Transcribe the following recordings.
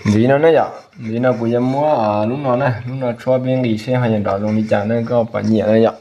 Ntxiv no ne yom, ntxiv no kuv yuav muab lub no na, lub no tshuab peb nqis seb ho yuav nrov zoo li cas ne, koj puas nyiam na yom.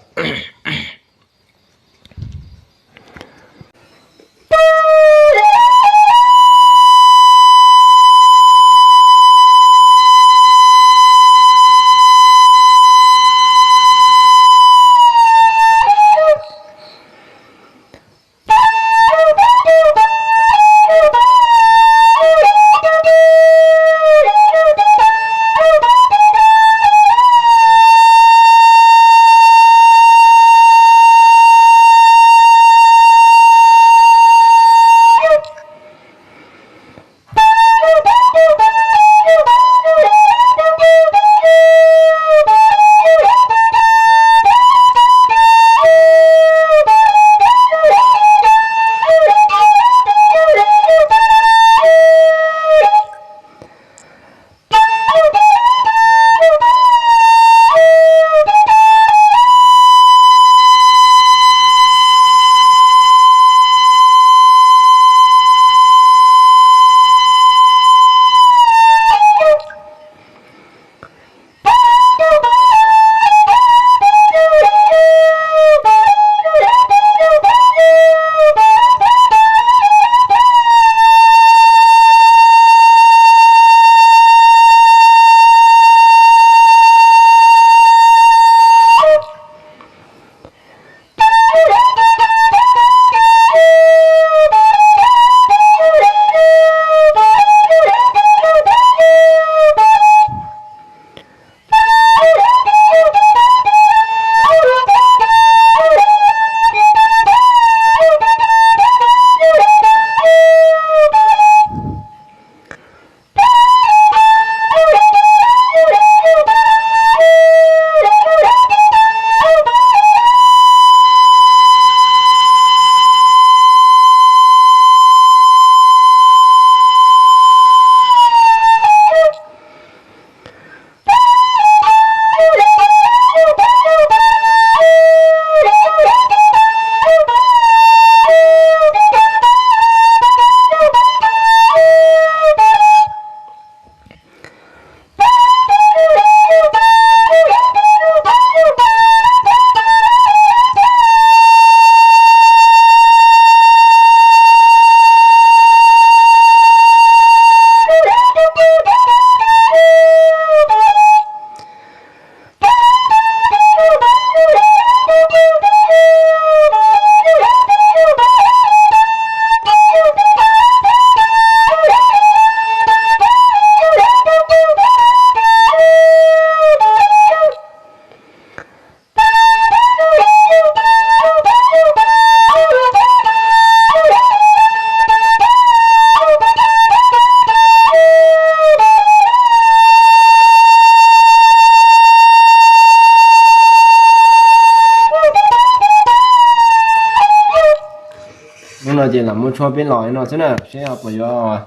Hnub no ces lam muab tshuab peb los no xwb na, seb puas yuav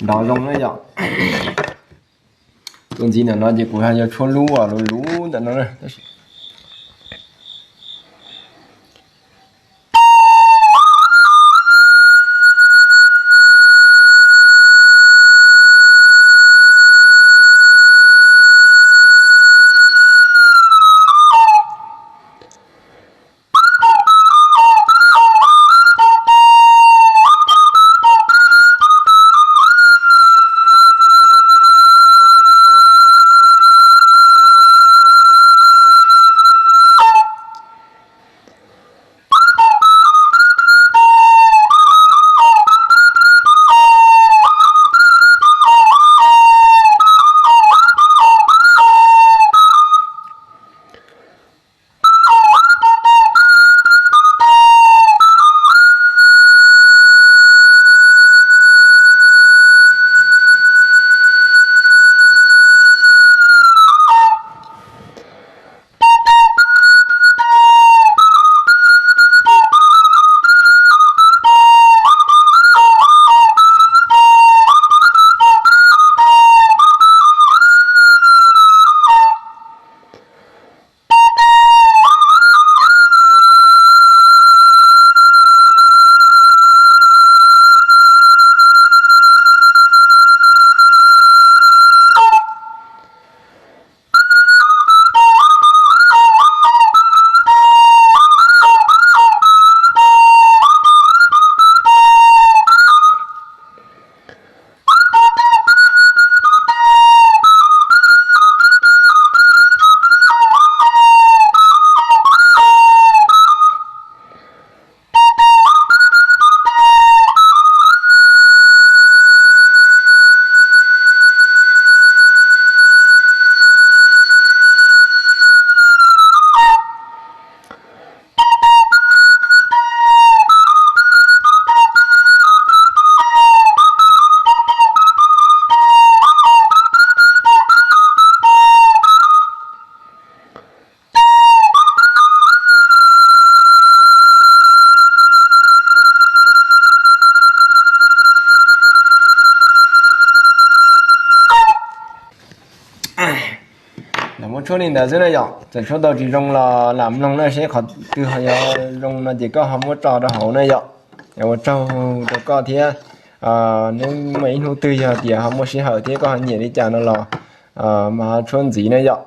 nrov zoo na yom. Tus ntxiv ntawm no ces kuv ho yuav tshuab lub luv luv ntawm no na. Lam muab tshuab li ntawd xwb na yom. Txawm tshuab tau tsis zoo los lam mloog na, seb qhov twg ho yuav zoo no ces koj ho muab tso rau hauv na yom. Ua tsaug rau koj thiab, neb muaj ib hnub twg yog tias ho muaj sij hawm thiab koj ho nyiam li cas no los mas tshuab ntxiv na yom.